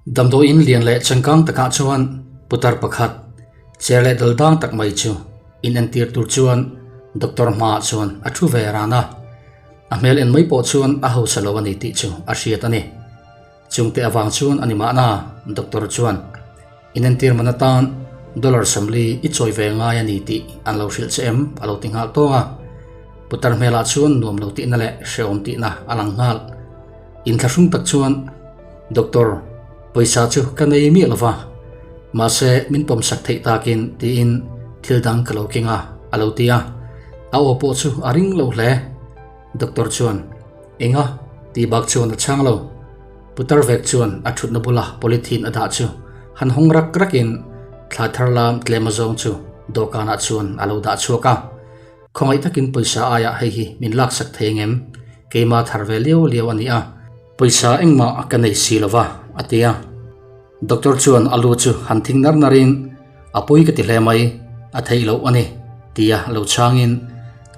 Damdawiin lian leh changkang takah chuan putar pakhat chair leh dal dang tak mai chu inentir tur chuan doctor hmaah chuan a thu ve ran a. A hmel en mai pawh chuan a hausa lo a ni tih chu a hriat a ni. Chungte avang chuan a ni mahna doctor chuan inentir man atan dollar 40 i chawi ve ngai a ni tih an lo hrilh che em a lo ti nghal tawng a. Putar hmelah chuan nuam lo tihna leh hrehawm tihna a lang nghal. Inthlahrung tak chuan Doctor, pawisa chu ka nei miah lova, mahse min pawmsak theih takin tiin thil dang ka lo keng a, a lo ti a. A aw pawh chu a ring lo hle. Doctor chuan, Enga? tih bak chuan a chhang lo. Putar vek chuan a thutna bula polythene a dah chu han hawng rak rakin thla thar lam tlem azawng chu dawhkanah chuan a lo dah chhuak a. Khawngaih takin pawisa aiah hei hi min laksak thei engem? Keima thar ve liau liau a ni a, pawisa engmah ka nei si lova, a ti a. Doctor chuan a lu chu han thing nar narin, A pawi ka ti hle mai, a theih loh a ni, tia lo chhangin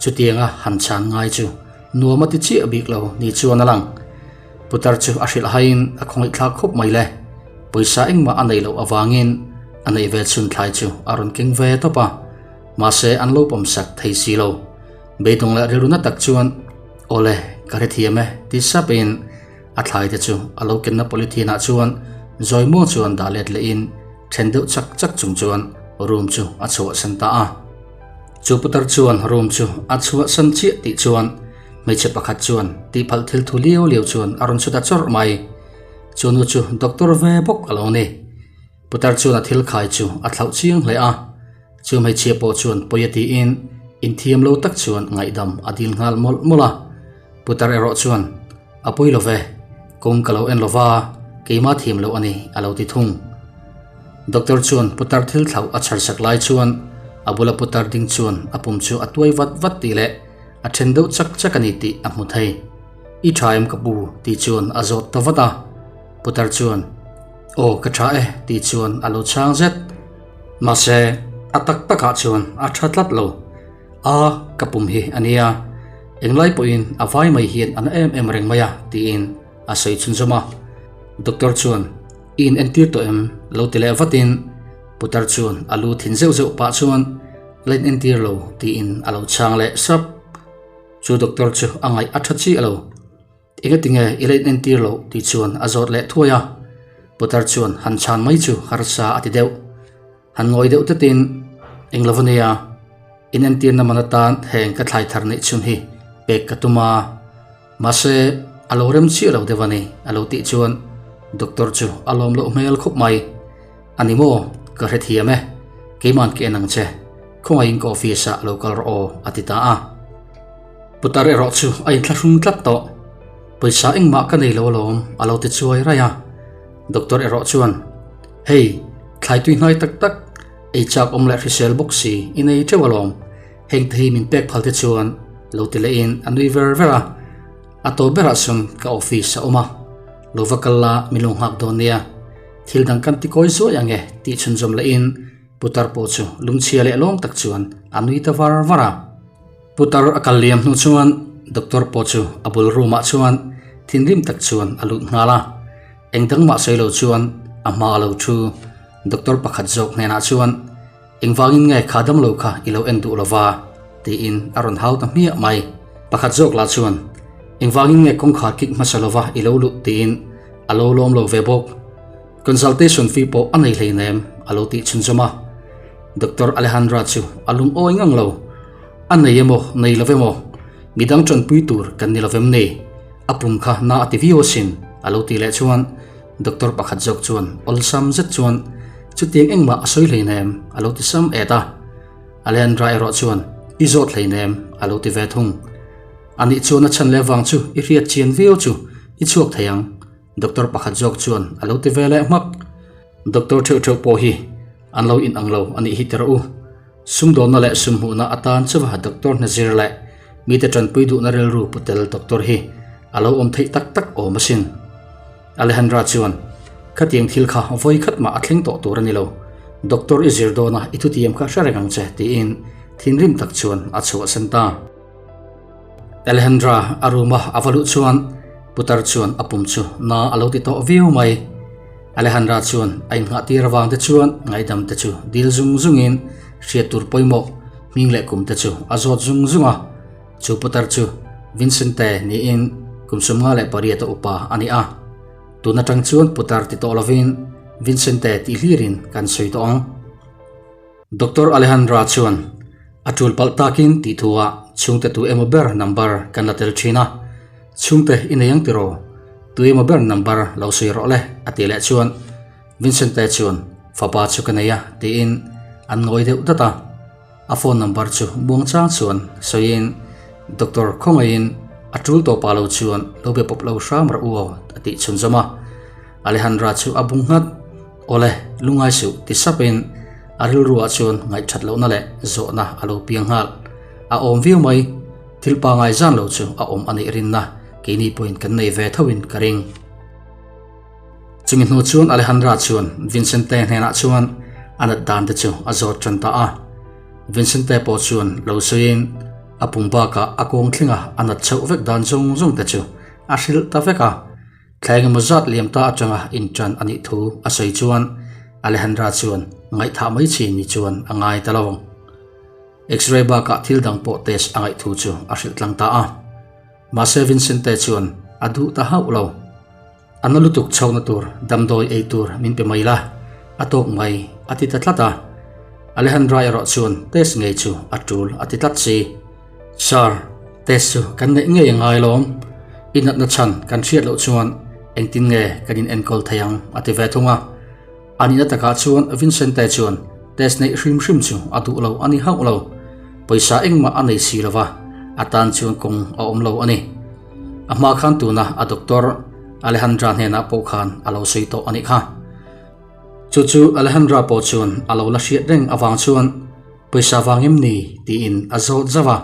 chutianga han chhan ngai chu nuam a ti chiah bik lo ni chuan a lang. Putar chu a hrilh haiin a khawngaihthlak khawp mai le. Pawisa engmah a neih loh avangin a neih ve chhun thlai chu a rawn keng ve tawp a. Mahse an lo pawmsak thei si lo. Beidawng leh rilru na tak chuan, Awle, ka hrethiam e, ti sapin a thlai te chu a lo kenna polythene ah chuan zawi muang chuan dah let lehin then deuh chak chak chung chuan room chu a chhuahsan ta a. Chu putar chuan room chu a chhuahsan chiah tih chuan hmeichhe pakhat chuan tihpalh thil thu liau liau chuan a rawn chhut a chawrh mai. Chu nu chu doctor ve bawk a lo ni. Putar chuan a thil khai chu a thlauh chiang hle a. Chu hmeichhia pawh chuan pawi a tiin inthiam lo tak chuan ngaihdam a dil nghal mawlh mawlh a. Putar erawh chuan, A pawi lo ve, kawng ka lo en lo va, keimah thiam loh a ni, a lo ti thung. Doctor chuan putar thil thlauh a chhar sak lai chuan a bula putar ding chuan a pum chu a tuai vat vat tih leh a then deuh chak chak a ni tih a hmu thei. I tha em ka pu? tih chuan a zawt ta vat a. Putar chuan, Aw ka tha e, tih chuan a lo chhang zet. Mahse, a tak takah chuan a tha tlat lo. A, ka pum hi a nia. Englai pawhin a vai mai hian a na em em reng mai a, tiin a sawi chhunzawm a. Doctor chuan, I in entir tawh em? lo ti leh vatin putar chuan a lu thin zeuh zeuh pah chuan, La in entir lo, tiin a lo chhang leh sap. Chu doctor chu a ngaih a tha chiah lo. Engatinge i la inentir loh tih chuan a zawt leh thuai a, Putar chuan han chhan mai chu harsa a ti deuh. Han ngawi deuh tetin, Eng lo va nia, inentirna man atan heng ka thlai thar neih chhun hi pek ka tum a, mahse a lo rem chiah lo deuh a ni a lo tih chuan Doctor chu a lawm loh hmel khawp mai. A ni maw, ka hrethiam e, keiman ka en ang che, khawngaihin ka office ah lo kal rawh aw a ti ta a. Putar erawh chu a inthlahrung tlat tawh. Pawisa engmah ka nei lo alawm a lo ti chuai raih a. Doctor erawh chuan, Hei, thlai tui hnai tak tak, ei chak awm leh hrisel bawk si i nei teuh alawm, heng te hi min pek phal te chuan lo ti lehin a nui ver ver a. A tawp berah chuan ka office a awm a, lo va kal la min lo nghak dawn nia, thil dang kan ti kawi zuai ang e tih chhunzawm lehin Putar pawh chu lungchhia leh lawm tak chuan a nui ta var var a. Putar a kal liam hnu chuan doctor pawh chu a bul room ah chuan thinrim tak chuan a lut nghal a, eng dang mah sawi lo chuan a hma a lo thu. Doctor pakhat zawk hnenah chuan, Engvangin nge kha damlo kha i lo en duh lova? tiin a rawn hau ta hmiah mai. Pakhat zawk lah chuan, Engvangin nge kawngkhar kik hmasa lova i lo luh? tiin a lo lawm lo ve bawk. Consultation fee pawh a nei hleinem a lo tih chhunzawm a. Doctor Alejandra chu a lungawi ngang lo. A nei emaw nei lo emaw midang tanpui tur kan ni lovem ni? A pum kha na a ti viau asin a lo tih leh chuan doctor pakhat zawk chuan awlsam zet chuan chutiang engmah a sawi hleinem a lo ti sam et a. Alejandra erawh chuan i zawt hleinem a lo ti ve thung. Anih chuan a chhan leh vang chu i hriat chian viau chu i chhuak thei ang. Doctor pakhat zawk chuan a lo ti ve leh hmak. Doctor theuh theuh pawh hi an lo in ang lo a nih hi ti rawh u. Sumdawnna leh sumhmuhna atan chuva doctor hna zir leh mite tanpui duhna rilru pu tel doctor hi a lo awm theih tak tak awm asin. Alejandra chuan, Khatiang thil kha vawi khat mah a thleng tawh tur a ni lo. Doctor i zir dawna i thutiam kha hre reng ang che tiin thinrim tak chuan a chhuahsan ta. Alejandra a room a a va luh chuan putar chuan a pum chu na a lo ti tawh viau mai. Alejandra chuan a innghah tir avang te chuan ngaihdam te chu dil zung zungin hriat tur pawimawh hming leh kum te chu a zawt zung zung a. Chu putar chu Vincente niin kum 58 a upa a ni a. Tun atang chuan putar ti tawh lovin Vincente tih hlirin kan sawi tawh ang. Doctor Alejandra chuan a tul palh takin tih thuah chhungte tu emaw ber number kan la tel thin a, Chhungte i nei ang tiraw? Tu emaw ber number lo sawi rawh le a tih leh chuan Vincente chuan fapa chu ka nei a tiin an ngawi deuh dat a. A phone number chu muangchang chuan sawiin Doctor khawngaihin a tul tawh pah lo chuan lo be pawp lo hram rawh u aw a tih chhunzawm a. Alejandra chu a bung nghat. Awle, lungai suh ti sapin a rilruah chuan ngaihthat lohna leh zawhna a lo piang nghal. A awm viau mai, thil pangai zan lo chu a awm a nih rinna keini pawhin kan nei ve thoin ka ring. Chumi hnu chuan Alejandra chuan Vincente hnenah chuan a nat dan te chu a zawt tan ta a. Vincente pawh chuan lo sawiin a pum bakah a kawng thlenga a nat chhoh vek dan zawng zawng te chu a hrilh ta vek a. Thla engemaw zat liam ta atanga intan a nih thu a sawi chuan Alejandra chuan ngaihthah mai chi ni chuan a ngai ta lo. X-ray bakah thil dang pawh test a ngaih thu chu a hrilh tlang ta a. Mahse Vincente chuan a duh ta hauh lo. A na lutuk chhawkna tur damdawi ei tur min pe mai la, a tawk mai a ti ta tlat a. Alejandra erawh chuan test ngei chu a tul a ti tlat si. Sir, test chu kan neih ngei a ngai lawm. I natna chhan kan hriat loh chuan engtin nge kan in enkawl thei ang a ti ve thung a. A nihna takah chuan Vincente chuan test neih hrim hrim chu a duh lo a ni hauh lo. Pawisa engmah a nei si lova, a tan chuan kawng a awm lo a ni. A hma khan tuna a doctor Alejandra hnenah pawh khan a lo sawi tawh a nih kha. Chu chu Alejandra pawh chuan a lo la hriat reng avang chuan pawisa vang em ni tiin a zawt zauh a.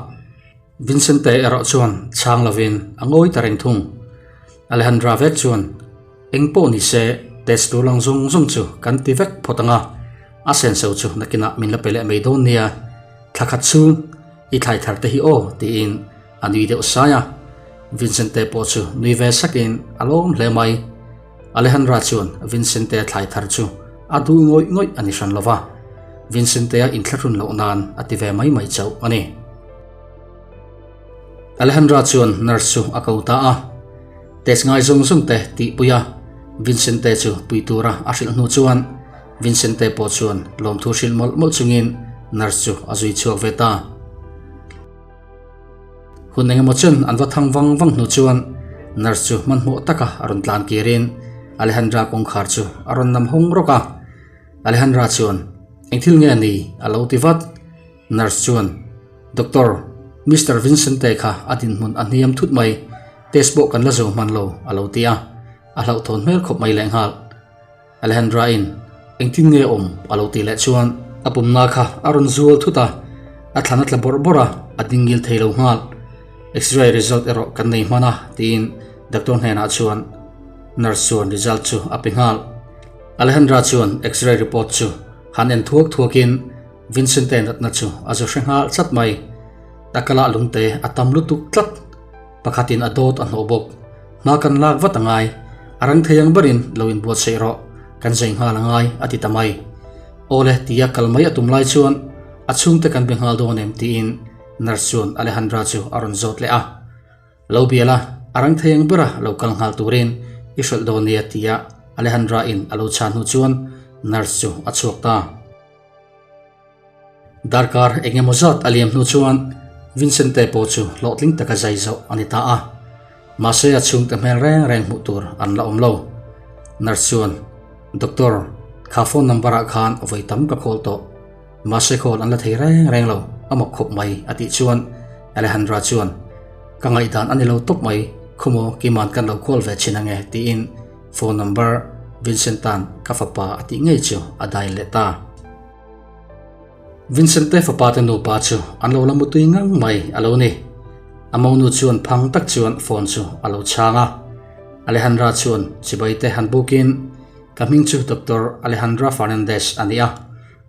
Vincente erawh chuan chhang lovin a ngawi ta reng thung. Alejandra vek chuan eng pawh ni se test tur lang zawng zawng chu kan ti vek phawt ang a, a senso chu nakinah min la pe leh mai dawn nia, thla khat chhung i thlai thar te hi aw tiin a nui deuh sai a. Vincente pawh chu nui ve sakin a lawm hle mai. Alejandra chuan Vincente thlai thar chu a duh ngawih ngawih a ni hran lo va, Vincente-a inthlahrun loh nan a ti ve mai mai chauh a ni. Alejandra chuan nurse chu a ko ta a, test ngai zawng zawng te tihpui a, Vincente chu pui tura a hrilh hnu chuan Vincente pawh chuan lawmthu hrilh mawlh mawlh chungin nurse chu a zui chhuak ve ta. Hun engemaw chen an va thang vang vang hnu chuan nurse chu hmanhmawh taka a rawn tlan kirin Alejandra kawngkhar chu a rawn nam hawng rawk a. Alejandra chuan, Eng thil nge a ni? a lo ti vat. Nurse chuan, Doctor, Mister Vincente kha a dinhmun a hniam thut mai, test pawh kan la zo hman lo, a lo ti a, a hlauhthawn hmel khawp mai lehnghal. Alejandra in engtin nge awm a lo tih leh chuan a pumna kha a rawn zual thut a, a thlan a tla bawrh bawrh a, a dingil thei lo nghal. X-ray result erawh kan nei hman a tiin doctor hnenah chuan nurse chuan result chu a pe nghal. Alejandra chuan X-ray report chu han en thuak thuakin Vincente natna chu a zu hre nghal chat mai. Takala lungte a tam lutuk tlat. Pakhatin a dawt a hnawh bawk. Hma kan lak vat a ngai. A rang thei ang berin lo inbuatsaih rawh. Kan zai nghal a ngai, a ti ta mai. Awle, tia kal mai a tum lai chuan a chhungte kan be nghal dawn em tiin nurse chuan Alejandra chu a rawn zawt leh a. Lo bial a, a rang thei ang bera lo kal nghal turin i hrelh dawn nia tia Alejandra in a lo chhan hnu chuan nurse chu a chhuak ta. Darkar eng emaw zat a liam hnu chuan Vincente pawh chu hlawhtling taka zai zawh a ni ta a. Mahse a chhungte hmel reng reng hmuh tur an la awm lo. Nurse chuan, Doctor, kha phone number ah khan vawi tam ka call tawh. Mahse call an la thei reng reng lo, a mawk khawp mai a tih chuan Alejandra chuan, Ka ngaihdan a ni lo tawp mai, khumaw Kima'n kan lo call ve thin ange tiin phone number Vincent-a'n ka fapa a tih ngei chu a dial leh ta. Vincent-te fapa te nupa chu an lo la mutui ngang mai a lo ni. A monu chuan phang tak chuan phone chu a lo chhang a. Alejandra chuan chibai te han bukin, Ka hming chu Doctor Alejandra Fernandez a ni a,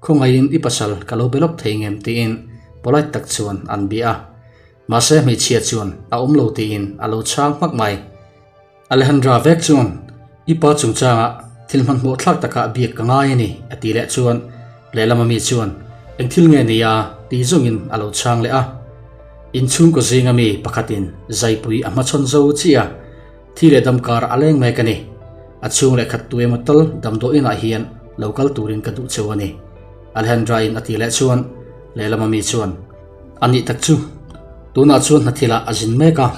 khawngaihin i pasal ka lo be lawk thei ngem tiin polite tak chuan an bia a. Mahse hmeichhia chuan a awm lo tiin a lo chhang hmak mai. Alejandra vek chuan i pa chungchangah thil. Thil hmanhmawh thlak takah biak ka ngai a ni, a ti leh chuan lehlam ami chuan eng thil nge nia ti zawngin a lo chhang leh a. Inchhungkaw zinga mi pakhatin zaipui a hmachhawn zo chiah a, thi leh dam karah a leng mek a ni. A chhung leh khat tu emaw tal damdawi inah hian lo kal turin ka duh cheu a ni, Alejandra in a ti leh chuan lehlam ami chuan a nih tak chu tunah chuan hnathilah a zin mek a,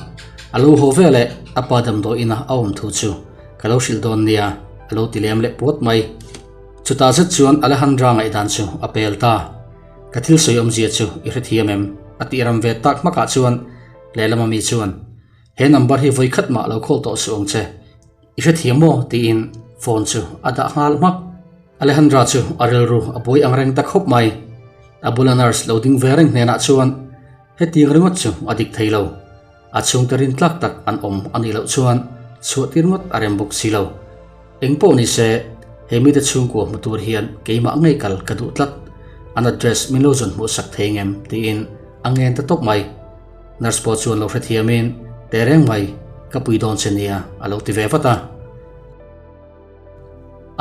a lo haw veleh a pa damdawi inah a awm thu chu Ka lo hrilh dawn nia, a lo ti lem leh puat mai. Chutah zet chuan Alejandra ngaihdan chu a pel ta. Ka thil sawi awmzia chu i hrethiam em? a tih ram ve tak hmakah chuan lehlam ami chuan, He number hi vawi khat mah lo call tawh suh ang che. I hrethiam maw? tiin phone chu a dah nghal hmak. Alejandra chu a rilru a buai ang reng ta khawp mai. A bula nurse lo ding ve reng hnenah chuan, Hetiang ringawt chu a dik thei lo. A chhungte rin tlak tak an awm a nih loh chuan chhuah tir ngawt a rem bawk si lo. Eng pawh ni se, he mite chhungkua hmu tur hian keimah ngei kal ka duh tlat. An address min lo zawn hmuh sak thei ngem tiin a ngen ta tawp mai. Nurse pawh chuan lo hrethiamin, Teh reng mai, ka pui dawn che nia a lo ti ve vat a.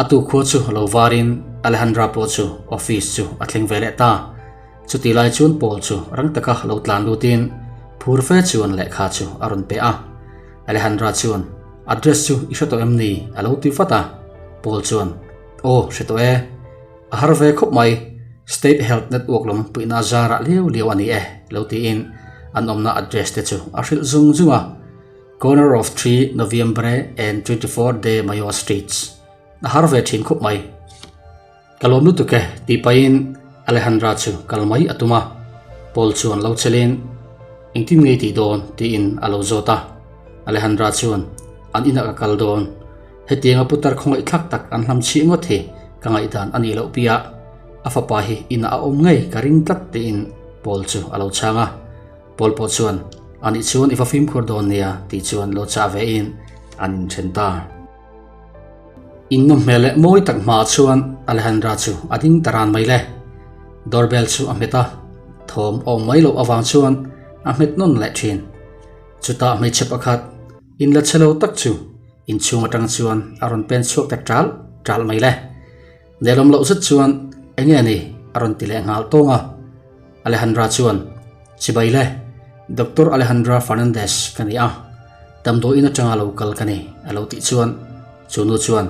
A tukhua chu lo varin Alejandra pawh chu office chu a thleng ve leh ta. Chutih lai chuan Paul chu rang taka lo tlan lutin phur fe chuan lehkha chu a rawn pe a. Alejandra chuan, Address chu i hre tawh em ni? a lo ti vat a. Paul chuan, Aw, hre tawh e. A har ve khawp mai. State Health Network lam puihna zarah liau liau a ni e, lo tiin an awmna address te chu a hrilh zung zung a. Corner of 3 Noviembre and 24 de Mayo Streets. A har ve thin khawp mai. Ka lawm lutuk e, tih pahin Alejandra chu kal mai a tum a. Paul chuan lo chelin, Engtin ngei tih dawn? tiin a lo zawt a. Alejandra chuan, An inah ka kal dawn. Hetianga putar khawngaihthlak tak an hlam chhih ngawt hi ka ngaihdan a nih loh piah. A fapa hi inah a awm ngei ka ring tlat tiin Paul chu a lo chhang a. Paul pawh chuan, A nih chuan i va fimkhur dawn nia tih chuan lo chah ve in an inthen ta. Innawm hmel leh mawi tak hmaah chuan Alejandra chu a ding ta ran mai le. Doorbell chu a hmet a, thawm a awm mai loh avang chuan a hmet nawn leh thin. Chutah hmeichhe pakhat inla chhe lo tak chu inchhung atang chuan a rawn pen chhuak ta ṭal ṭal mai le. Nelawm loh zet chuan eng nge ni a rawn ti leh nghal tawng a. Alejandra chuan, Chibai le, Doctor Alejandra Fernandez ka ni a, damdawiin atanga lo kal ka ni a lo tih chuan chu nu chuan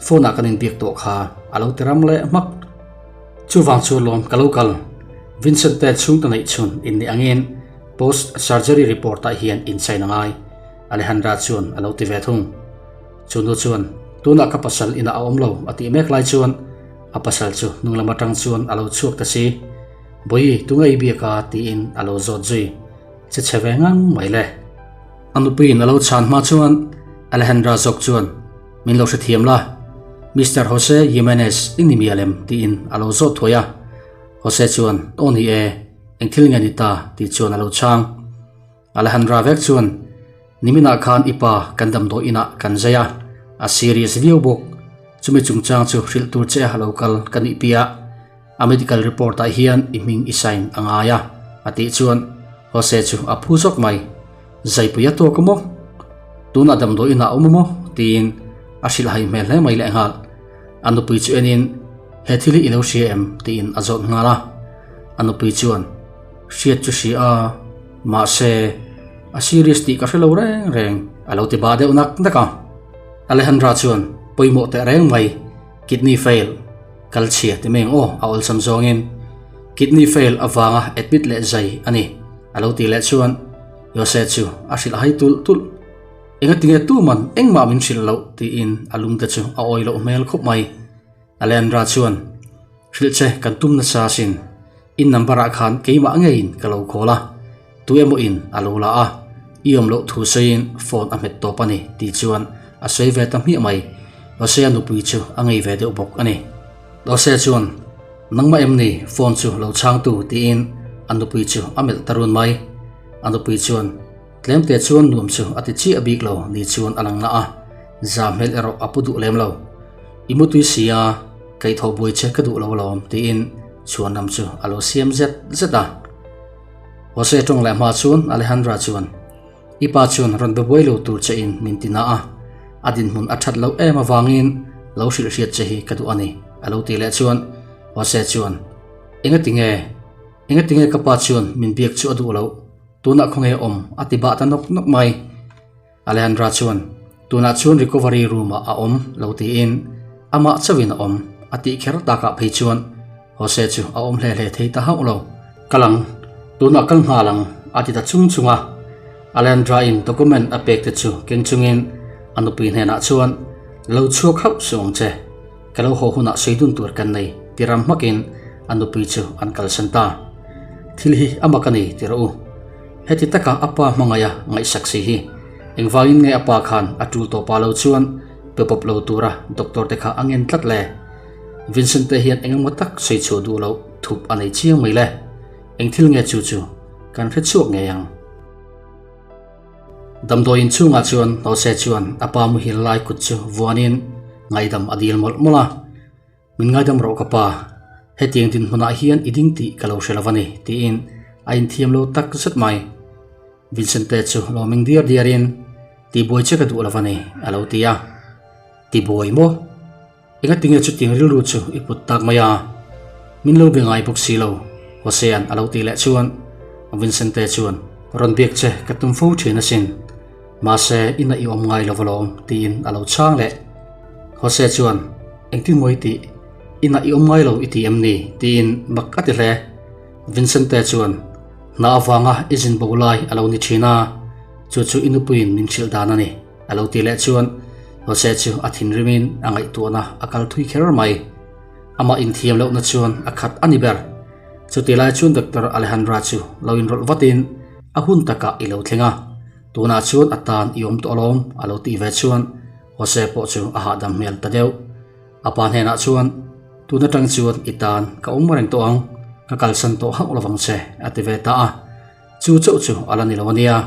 phone ah kan inbiak tawh kha a lo ti ram leh hmak. Chuvang chu lawm ka lo kal, Vincent te chhungte neih chhun in nih angin post surgery report ah hian in sign a ngai Alejandra chuan a lo ti ve thung. Chu nu chuan, Tunah ka pasal inah a awm lo a tih mek lai chuan a pasal chu hnung lam atang chuan a lo chhuak ta si. Bawi, tunge i biak a? tiin a lo zawt zui. Che chhe ve ngang mai le. A nupuiin a lo chhan hma chuan Alejandra zawk chuan, Min lo hrethiam la, Mister Jose Jimenez i ni mial em? tiin a lo zawt thuai a. Jose chuan, Aw ni e, eng thil nge ni ta? tih chuan a lo chhang. Alejandra vek chuan, Niminah khan i pa kan damdawi inah kan zai a, a serious viau bawk. Chumi chungchang chu hrilh tur che a lo kal ka nih piah. A medical report ah hian i hming i sign a ngai a, a tih chuan Jose chu a phu zawk mai. Zaipui a tawk a maw? Tunah damdawi inah a awm a maw? tiin a hrilh hai hmel hle mai lehnghal. A nupui chu enin, He thil hi i lo hria em? tiin a zawt nghal a. A nupui chuan, Hriat chu hria a, mahse, a serious tih ka hre lo reng reng, a lo ti bah deuh nak nak a. Alejandra chuan, Pawimawh teh reng mai, kidney fail, kal chhia ti mai ang aw, a awlsam zawngin. Kidney fail avanga admit leh zai a ni, a lo ti leh chuan Jose chu a hrilh hai tulh tulh. Engatinge tuman engmah min hrilh loh tiin a lungte chu a awi loh hmel khawp mai. Alejandra chuan, Hrilh che kan tum nasa asin. In number ah khan keimah ngeiin ka lo call a, tu emaw in a lo la a, i awm loh thu sawiin phone a hmet tawp a ni tih chuan a sawi ve ta hmiah mai. Jose-a nupui chu a ngei ve deuh bawk a ni. Jose chuan, Nangmah em ni phone chu lo chhangtu tiin a nupui chu a melh ta run mai. A nupui chuan, Tlemte chuan nuam chu a ti chiah bik lo ni chuan a lang na a, za hmel erawh a pu duh lem lo. I mutui si a, kaihthawh buai che ka duh lo alawm tiin chhuan lam chu a lo siam zet zet a. Jose tawng leh hma chuan Alejandra chuan, I pa chuan rawn be buai lo tur che in min ti na a, a dinhmun a that loh em avangin Lo hrilh hriat che hi ka duh a ni, a lo ti leh chuan Jose chuan, Engati nge? Engati nge ka pa chuan min biak chu a duh loh? Tunah khawnge a awm? a ti bah ta nawk nawk mai. Alejandra chuan, Tunah chuan recovery room-ah a awm lo tiin amah chauhin a awm a tih kher takah phei chuan Jose chu a awm hle hle thei ta hauh lo. Kal ang, tunah kal nghal ang a ti ta chung chung a. Alejandra-in document a pek te chu keng chungin a nupui hnenah chuan, Lo chhuak hauh suh ang che, ka lo haw hunah sawi dun tur kan nei ti ram hmakin a nupui chu an kalsan ta. Thil hi a mak a ni ti rawh u. Heti taka a pa hmangaih a ngaihsak si hi engvangin nge a pa khan a tul tawh pa lo chuan pe pawp lo tura doctor te kha a ngen tlat le? Vincent te hian engemaw tak sawi chhuah duh loh thup a nei chiang mai le. Eng thil nge chu chu kan hre chhuak ngei ang. Damdawi inchhungah chuan Jose chuan a pa muhil lai kut chu vuanin ngaihdam a dil mawlh mawlh a. Min ngaidam rawh ka pa, hetiang dinhmunah hian i ding tih ka lo hre lo a ni, tiin a inthiam lo tak zet mai. Vincente chu lawming diar diarin, Tibuai che ka duh lo a ni, a lo ti a. Tibuai maw? Engatinge chutiang rilru chu i put tak mai a? Min lo be ngai bawk si lo, Josea'n a lo tih leh chuan Vincente chuan, Rawn biak che ka tum fo thin asin. Mahse, ina i awm ngai lo alawm, tiin a lo chhang leh. Jose chuan, Engtin maw i tih? Ina i awm ngai lo i ti em ni? tiin mak a ti hle. Vincente chuan, Hna avanga i zin bo lai a lo ni thin a, chu chu i nupuiin min hrilh dan a ni, a lo ti leh chuan Jose chu a thinrimin a ngaihtuahna a kal thui kher mai. Amah inthiam lohna chuan a khat a ni ber. Chutih lai chuan Doctor Alejandra chu lo inrawlh vatin a hun takah i lo thleng a, tunah chuan a tan i awm tawh alawm a lo tih ve chuan Jose pawh chu a hahdam hmel ta deuh. A pa hnenah chuan, Tun atang chuan i tan ka awm reng tawh ang, ka kalsan tawh hauh lovang che a ti ve ta a. Chu chauh chu a la ni lo ania,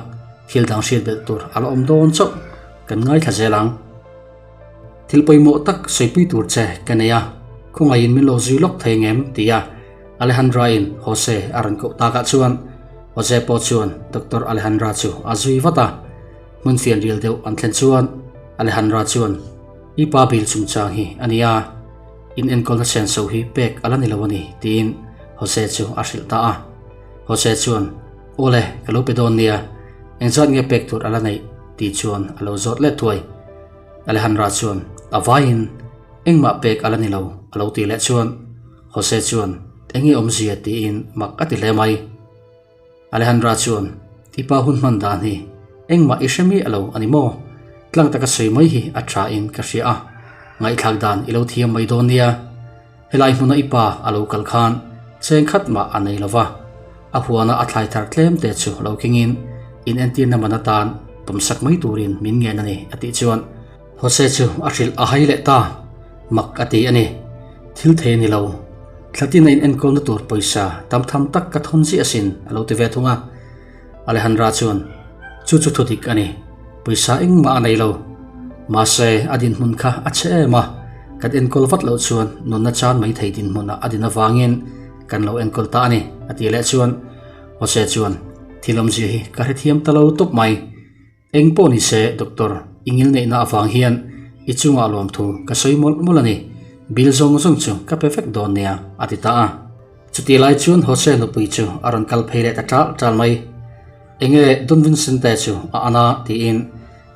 thil dang hriat belh tur a la awm dawn chauh, kan ngaithla zel ang. Thil pawimawh tak sawipui tur che ka nei a, khawngaihin min lo zui lawk thei ngem? ti a Alejandra-in Jose a rawn koh takah chuan Jose pawh chuan Doctor Alejandra chu a zui vat a. Hmun fianrial deuh an thlen chuan Alejandra chuan, I pa bil chungchang hi a nia, in enkawlna senso hi pek a la ni lo a ni, tiin Jose chu a hrilh ta a. Jose chuan, Awle, ka lo pe dawn nia, engzat nge pek tur a la neih? tih chuan a lo zawt let thuai. Alejandra chuan a vaiin engmah pek a la ni lo a lo tih leh chuan Jose chuan enge awmzia tiin mak a ti hle mai. Alejandra chuan i pa hun hman dan hi engmah i hre miah lo a ni maw? Tlang taka sawi mai hi a tha in ka hria a, ngaihthlak dan i lo thiam mai dawn nia. Helai hmuna i pa a lo kal khan cheng khat mah a nei lo va, a huana a thlai thar tlem te chu lo kengin in entirna man atan pawmsak mai turin min ngen a ni a tih chuan Jose chu a hrilh a hai leh ta, mak a ti a ni. Thil thei a ni lo, thlatin a in enkawlna tur pawisa tam tham tak ka thawn ziah asin a lo ti ve thung a. Alejandra chuan, Chu chu thudik a ni, pawisa engmah a nei lo. Mahse, a dinhmun kha a chhe em a, kan enkawl vat loh chuan nunna chan mai thei dinhmunah a din avangin kan lo enkawl ta a ni, a tih leh chuan Jose chuan, Thil awmzia hi ka hrethiam ta lo tawp mai. Eng pawh ni se, Doctor, i ngilneihna avang hian i chungah lawmthu ka sawi mawlh mawlh a ni. Bill zawng zawng chu ka pe vek dawn nia, a ti ta a. Chutih lai chuan Jose nupui chu a rawn kal phei leh ta ṭal ṭal mai. Enge Don Vincente chu a an a? tiin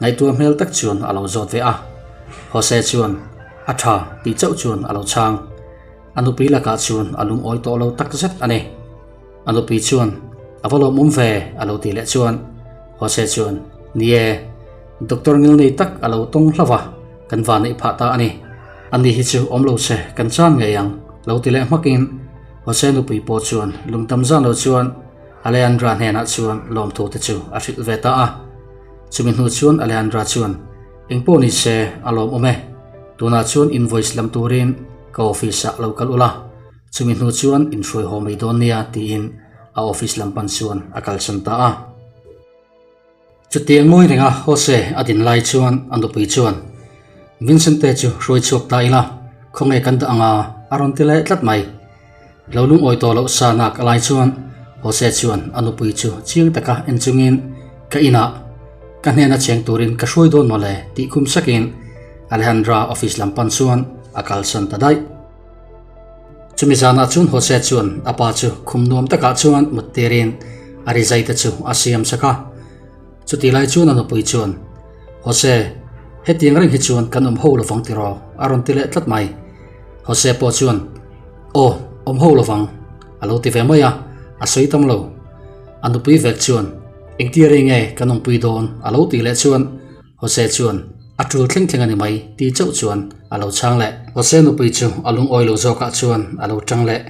ngaihtuah hmel tak chuan a lo zawt ve a. Jose chuan, A ṭha, tih chauh chuan a lo chhang. A nupui lakah chuan a lungawi tawh lo tak zet a ni. A nupui chuan, A va lawmawm ve, a lo tih leh chuan Jose chuan, Ni e, doctor ngilnei tak a lo tawng hlauh a, kan va neih phah ta a ni. Ani hi chu awm lo se, kan chan ngei ang, lo ti leh hmakin Jose nupui pawh chuan lungtam zan lo chuan Alejandra hnenah chuan lawmthu te chu a hrilh ve ta a. Chumi hnu chuan Alejandra chuan, Engpawh ni se, a lawmawm e. Tunah chuan invoice lam turin ka office-ah lo kal ula. Chumi hnu chuan inhruai haw mai dawn nia tiin a office lam pan chuan a kalsan ta a. Chutiang ngawi renga Jose a din lai chuan a nupui chuan, Vincente chu hruai chhuak ta ila, khawnge kan dah anga a rawn ti leh tlat mai. Lo lungawi tawh loh sa nak a lai chuan Jose chuan a nupui chu chiang taka en chungin, Ka inah ka hnena cheng turin ka hruai dawn mawle tih khum sakin. Alejandra office lam pan chuan a kalsan ta daih. Chumi zanah chuan Jose chuan a pa chu khum nuam takah chuan mut tirin a rizai te chu a siam sak a. Chutih lai chuan a nupui chuan, Jose, hetiang reng hi chuan kan awm ho lovang tiraw? a rawn ti leh tlat mai. Jose pawh chuan, Aw, awm ho lovang, a lo ti ve mai a, a sawi tam lo. A nupui vek chuan, Engtia rei nge kan awmpui dawn? a lo tih leh chuan Jose chuan, A tul thleng thleng a ni mai, ti chauh chuan a lo chhang leh. Jose nupui chu a lungawi lo zawkah chuan a lo tang leh.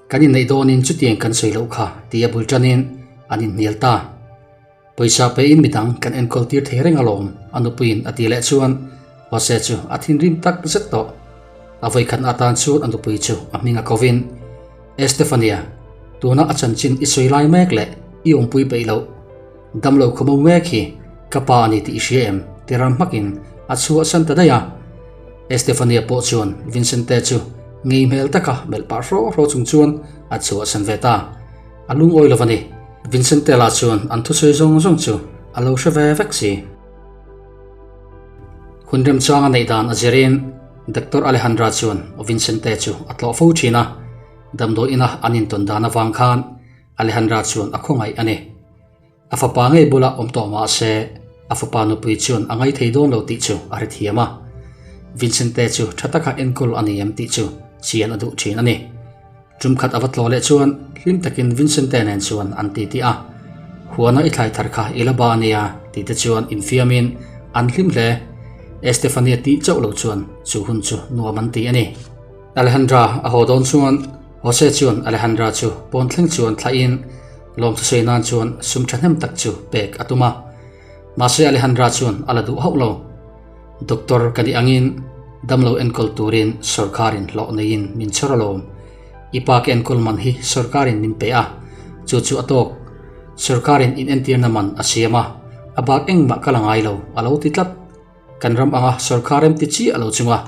Kan inneih dawnin chutiang kan sawi loh kha, ti a bul tanin an inhnial ta. Pawisa pein midang kan enkawl tir thei reng alawm, a nupuiin a ti leh chuan Jose chu a thinrim tak zet tawh. A vawikhat atan chuan a nupui chu a hming a kovin, Estefania, tuna a chanchin i sawi lai mek leh i awmpui peih loh. Damlo khawmo mek hi ka pa a ni tih i hria em? ti ram hmakin a chhuahsan ta daih a. Estefania pawh chuan Vincente chu ngei hmel taka melh pah hraw hraw chung chuan a chhuahsan ve ta. A lungawi lo a ni. Vincente lah chuan an thusawi zawng zawng chu a lo hre ve vek si. Hun remchang a neih dan a zirin Doctor Alejandra chuan Vincente chu a tlawh fo thin a, damdawi ina an intawn dan avang khan Alejandra chuan a khawngaih a ni. A fapa ngei bulah awm tawh mah se, a fapa nupui chuan a ngaithei dawn lo tih chu a hrethiam a. Vincente chu tha taka enkawl a ni em tih chu chian a duh thin a ni. Tum khat a va tlaw leh chuan hlim takin Vincente nen chuan an titi a. Huana i thlai thar kha i la ba a nia tih te chuan infiamin an hlim hle. Estefania tih chauh lo chuan chu hun chu nuam an ti a ni. Alejandra a haw dawn chuan Jose chuan Alejandra chu pawn thleng chuan thlahin lawmthusawi nan chuan sum thahnem tak chu pek a tum a. Mahse Alejandra chuan a la duh hauh lo. Doctor ka nih angin damlo enkawl turin sorkarin hlawh neiin min chhawr alawm. I pa ka enkawl man hi sorkarin min pe a, chu chu a tawk. Sorkarin inentirna man a siam a, a bak engmah ka la ngai lo, a lo ti tlat. Kan ram anga sorkar remti chiah lo chunga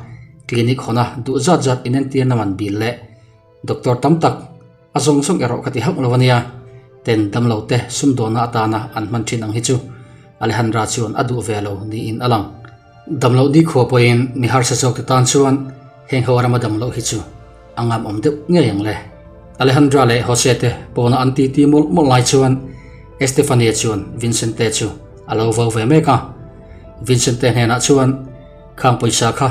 clinic hawna duh zat zat inentirna man bil leh doctor tam tak a zawng zawng erawh ka ti hauh lo a nia. Ten damlo te sumdawnna atana an hman thin ang hi chu Alejandra chuan a duh ve lo niin a lang. Damloh nikhua pawhin mi harsa zawk te tan chuan heng ho rama damloh hi chu a ngam awm deuh ngei ang le. Alejandra leh Jose te pawna an titi mawlh mawlh lai chuan Estefania chuan Vincente chu a lo vau ve mek a. Vincente hnenah chuan Khang pawisa kha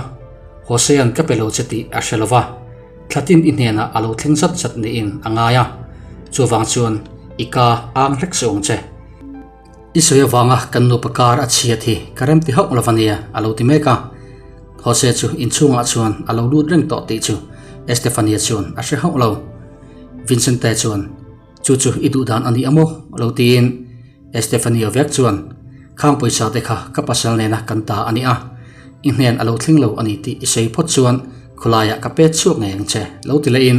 Josean ka pe lo che tih a hre lo va, thlatin i hnenah a lo thleng zat zat niin a ngai a, chuvang chuan i ka ang hlek suh ang che. I sawi avanga kan nupa kar a chhiat hi ka rem ti hauh lo va nia, a lo ti mek a. Jose chu inchhungah chuan a lo lut reng tawh tih chu Estefania chuan a hre hauh lo. Vincente chuan, Chu chu i duh dan a ni a maw? a lo tiin Estefania vek chuan, Khang pawisa te kha ka pasal nena kan ta a ni a, i hnen a lo thleng lo a ni tih i sawi phawt chuan khawlaiah ka pet chhuak ngei ang che, lo ti lehin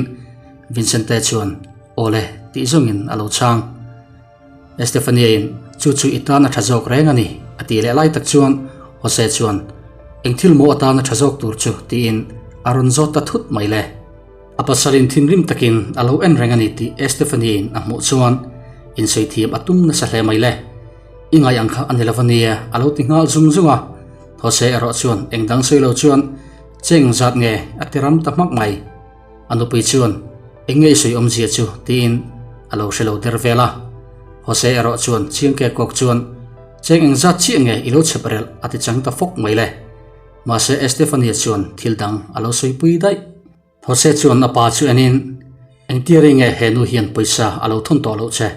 Vincente chuan, Aw le, tih zawngin a lo chhang. Estefania-in, Chu chu i tan a tha zawk reng a ni, a tih leh lai tak chuan Jose chuan, Eng thil maw atan a tha zawk tur chu? tiin a rawn zawt ta thut mai le. A pasalin thinrim takin a lo en reng a ni tih Estefania-in a hmuh chuan insawi thiam a tum nasa hle mai le. I ngai ang kha a ni lo a nia, a lo ti nghal zung zung a. Jose erawh chuan eng dang sawi lo chuan, Cheng zat nge? a ti ram ta hmak mai. A nupui chuan, Eng nge i sawi awmzia chu? tiin a lo hre lo der vel a. Jose erawh chuan chiang ke kawk chuan, Cheng eng zat chiah nge i lo chhep relh? a ti chang ta fawk mai le. Mahse Estefania chuan thil dang a lo sawipui daih. Jose chuan a pa chu enin, Engtia rei nge he nu hian pawisa a lo thawn tawh loh che?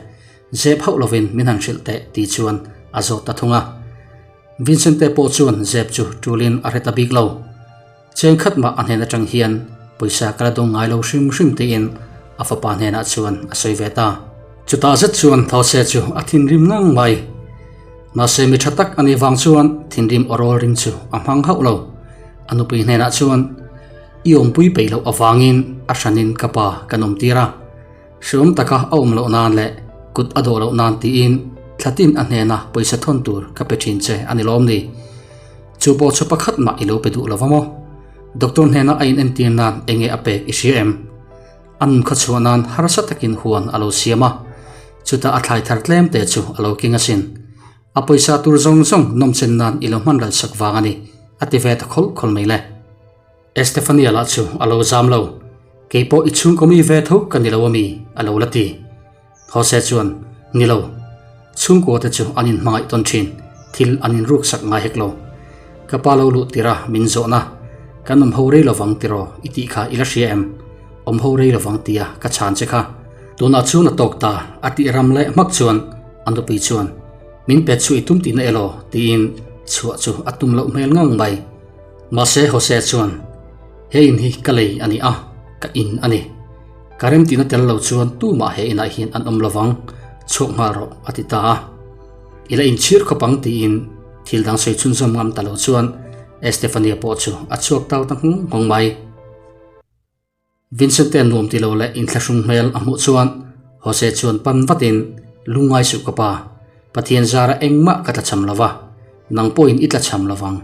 Zep hauh lovin min han hrilh teh ti chuan a zawt ta thung a. Vincente pawh chuan zep chu tulin a hre ta bik lo. Cheng khat mah a hnen atang hian pawisa ka la dawng ngai lo hrim hrim tiin a fapa hnenah chuan a sawi ve ta. Chutah zet chuan Thause chu a thinrim ngang mai. Mahse mi tha tak a nih vang chuan thinrim awrawl ring chu a hmang hauh lo. A nupui hnenah chuan, I awmpui peih loh avangin a hranin ka pa kan awm tir a. Hreawm taka a awm loh nan leh kut a dawh loh nan tiin thlatin a hnena pawisa thawn tur ka pe thin che a ni lawm ni? Chu pawh chu pakhat mah i lo pe duh lo va maw? Doctor hnena a inentir nan enge a pek i hria em? A nun kha chhuah nan harsa takin huan a lo siam a, chutah a thlai thar tlem te chu a lo keng asin. A pawisa tur zawng zawng nawmchen nan i lo hman ral sak vang a ni, A ti ve ta khawlh khawlh mai le. Estefania lah chu a lo zam lo, Kei pawh i chhungkaw mi ve tho ka ni lo ami? a lo la ti. Jose chuan, Ni lo. Chhungkua te chu an inhmangaih tawn thin, thil an inruksak ngai hek lo. Ka pa lo luh tir a, min zawhna, Kan awm ho rei lovang tiraw i tih kha i la hria em? Awm ho rei lovang tia ka chhan che kha. Tunah chuan a tawk ta, a tih ram leh hmak chuan a nupui chuan, Min pet chu i tum tihna elaw? tiin chhuah chu a tum loh hmel ngang mai. Mahse Jose chuan, He in hi ka lei a ni a, ka in a ni. Ka remtihna tel lo chuan tumah he inah hian an awm lovang, chhuak nghal rawh, a ti ta a. I la inchhir khawp ang tiin thil dang sawi chhunzawm ngam ta lo chuan Estefania pawh chu a chhuak tau ta nghung nghawng mai. Vincente nuam ti lo leh inthlahrung hmel a hmuh chuan Jose chuan pan vatin, Lungngai suh ka pa, Pathian zara engmah ka tlachham lo va, nang pawhin i tlachham lo vang.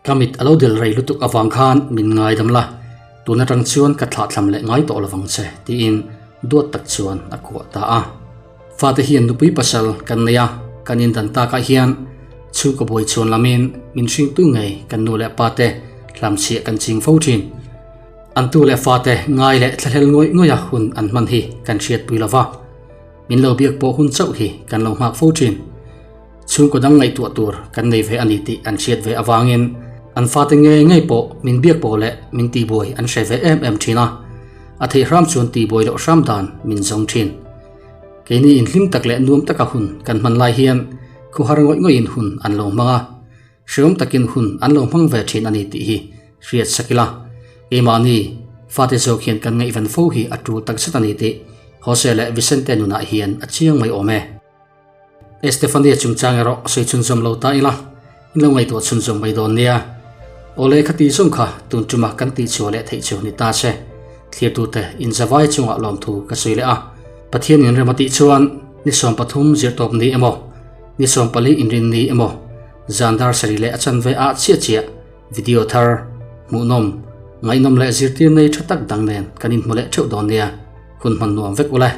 Ka mit a lo del rei lutuk avang khan min ngaidam la, tun atang chuan ka thlahthlam leh ngai tawh lovang che, tiin duat tak chuan a kuah ta a. Fate hian nupui pasal kan nei a, kan indan takah hian chhungkaw buai chhuan lamin min hringtu ngei kan nu leh pate hlamchhiah kan ching fo thin. An tu leh fate ngai leh thlahlel ngawih ngawih a hun an hman hi kan hriatpui lova, min lo biak pawh hun chauh hi kan lo nghak fo thin. Chhungkaw dang ngaihtuah tur kan nei ve a ni tih an hriat ve avangin an fate ngei ngei pawh min biak pawh leh min tihbuai an hre ve em em thin a, a theih hram chuan tihbuai loh hram dan min zawng thin. Keini inhlim tak leh nuam taka hun kan hman lai hian khuhar ngawih ngawihin hun an lo hmang a, hreawm takin hun an lo hmang ve thin a ni tih hi hriat sak ila, keimahni fate zawk hian kan ngaihven fo hi a tul takzet a ni tih Jose leh Vicente nunah hian a chiang mai awm e. Estefania chungchang erawh sawi chhunzawm lo ta ila, in lo ngaihtuah chhunzawm mai dawn nia. Awle kha tih zawng kha tun tuma kan tih chhuah leh theih chu ni ta se. Thlirtute inzavai chungah lawmthu ka sawi leh a. Pathian in rem a tih chuan ni 13 zirtawp ni emaw, ni 14 inrin ni emaw, zan dar sarih leh a chanve ah chiah chiah video thar, hmuhnawm, ngaihnawm leh zirtir nei tha tak dang nen kan inhmu leh theuh dawn nia. Hun hman nuam vek ule.